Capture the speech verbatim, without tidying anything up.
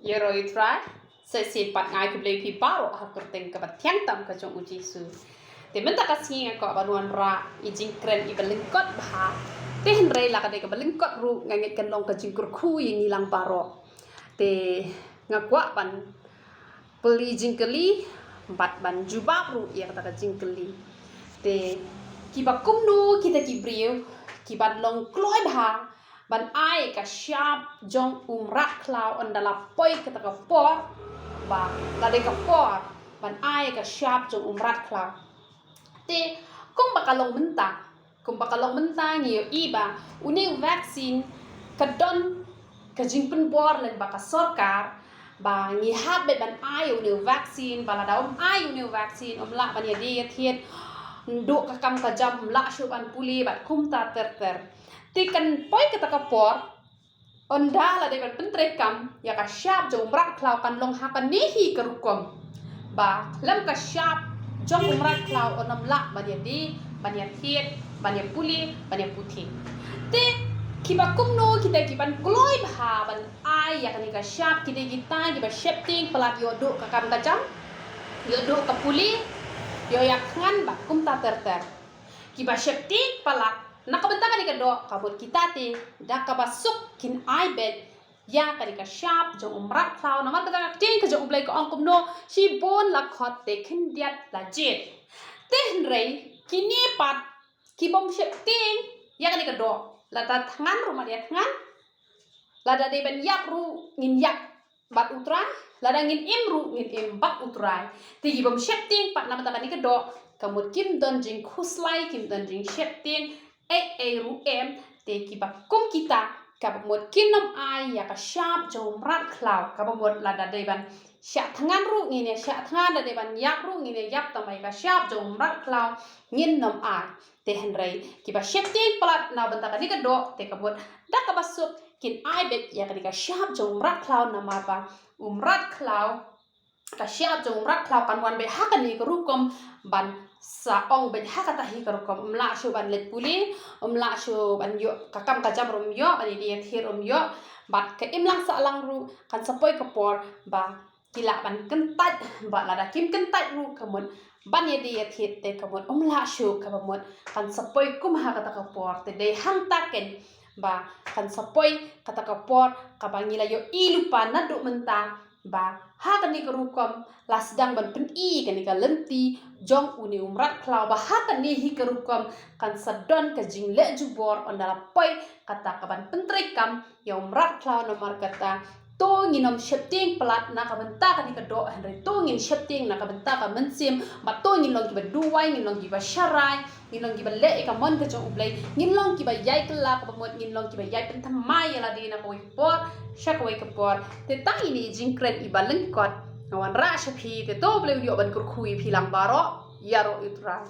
Ïaroh ïa u Trai. Sa shisien pat nga ai khublei ïa phi baroh ha ka kyrteng kaba thiang tam ka jong u Jisu. Te mynta ka sngi nga kwah ban wanrah ïa i jingkren iba lyngkot bha. Te hynrei la ka dei kaba lyngkot ruh nga ngeit kan long ka jingkyrkhu ïa ngi lang baroh. Te nga kwah ban pule jingkylli bad ban jubab ruh ïa kata ka jingkylli. Te kiba kumno kita ki briew kiban long kloi bha ban ai ka shap jong u mrad khlaw ynda la poi kata ka por, ba la dei ka por ban ai ka shap jong u mrad khlaw. Te kumba ka long mynta, kumba ka long mynta ngi ïohi ba une u vaccine ka don ka jingpynbor lyngba ka sorkar ba ngi hap beit ban ai une u vaccine, ba lada ym ai une u vaccine ym lah ban ïadie ïathied, duh ka kam ka jam ym lah shuh ban pule bad kumta ter ter. Te kan poi kata ka por ynda la dei ban pyntreikam ïa ka shap jong u mrad khlaw kan long ha kane hi ka rukom. Ba lem ka shap jong u mrad khlaw un ym lah ban ïadie, ban ïathied, ban ïapule, ban ïaputhi. Te kiba kumno kita kiban kloi bha ban ai ïa kane ka shap, ki dei kita kiba sheptieng palat ïoh duh ka kam ka jam, ïoh duh ka pule, ïoh ïa thngan bad kumta ter ter. Kiba sheptieng palat na ka bynta kane ka doh, ka mut kita te da kaba suk kin ai beit ïa kane ka shap jong u mrad khlaw, namar kata ka ktien ka jong U Blei ka ong kumno, shibun la khot te khyndiat la jied. Te hynrei kine pat ki bym sheptieng ïa kane ka doh, lada thngan ruh mad ïa thngan, lada dei ban ïap ruh ngin ïap bad u Trai, lada ngin im ruh ngin im bad u Trai. Te ki bym sheptieng pat na ka bynta kane ka doh, ka mut kim don jingkhuslai, kim don jingsheptieng ei ei ruh em. Te kiba kum kita, kaba mut kin ym ai ïa ka shap jong u mrad khlaw, kaba mut lada dei ban shah thngan ruh ngin ïa shah thngan, lada dei ban ïap ruh ngin ïa ïap, tang ba ïa ka shap jong u mrad khlaw ngin ym ai. Te hynrei kiba sheptieng palat na ka bynta kane ka doh, te ka mut da kaba suk kin ai beit ïa kane ka shap jong u mrad khlaw, namar ba u mrad khlaw, ka shap jong u mrad khlaw kan wan beit ha kane ka rukom ban sa ong beit ha kata hi ka rukom, ym lah shuh ban leit pule, ym lah shuh ban ïoh ka kam ka jam ruh ym ïoh, ban ïadie ïathied ruh ym ïoh, bad ka imlang sahlang ruh kan sa poi ka por ba ki lah ban kyntait, bad lada kim kyntait ruh ka mut ban ïadie ïathied te ka mut ym lah shuh, kaba mut kan sa poi kum ha kata ka por. Te dei hangta keiñ ba kan sa poi kata ka por kaba ngi la ïohi lypa naduh mynta, ba ha kane ka rukom la sdang ban pyni kane ka lynti jong une u mrad khlaw, ba ha kane hi ka rukom kan sa don ka jingleh jubor ynda la poi kata kaban pyntreikam ïa u mrad khlaw. Namar kata to ngin ym sheptieng palat na ka bynta kane ka doh, hynrei to ngin sheptieng na ka bynta ka mynsiem, ba to ngin long kiba duwai, ngin long kiba sharai, ngin long kiba leh ïa ka mon ka jong U Blei, ngin long kiba ïai kylla, kaba mut ngin long kiba ïai pynthymmai ïa lade na kawei ka por sha kawei ka por. Te tang ine i jingkren iba lyngkot nga wanrah sha phi, te to U Blei un ïoh ban kyrkhu ïa phi lang baroh. Ïaroh ïa u Trai.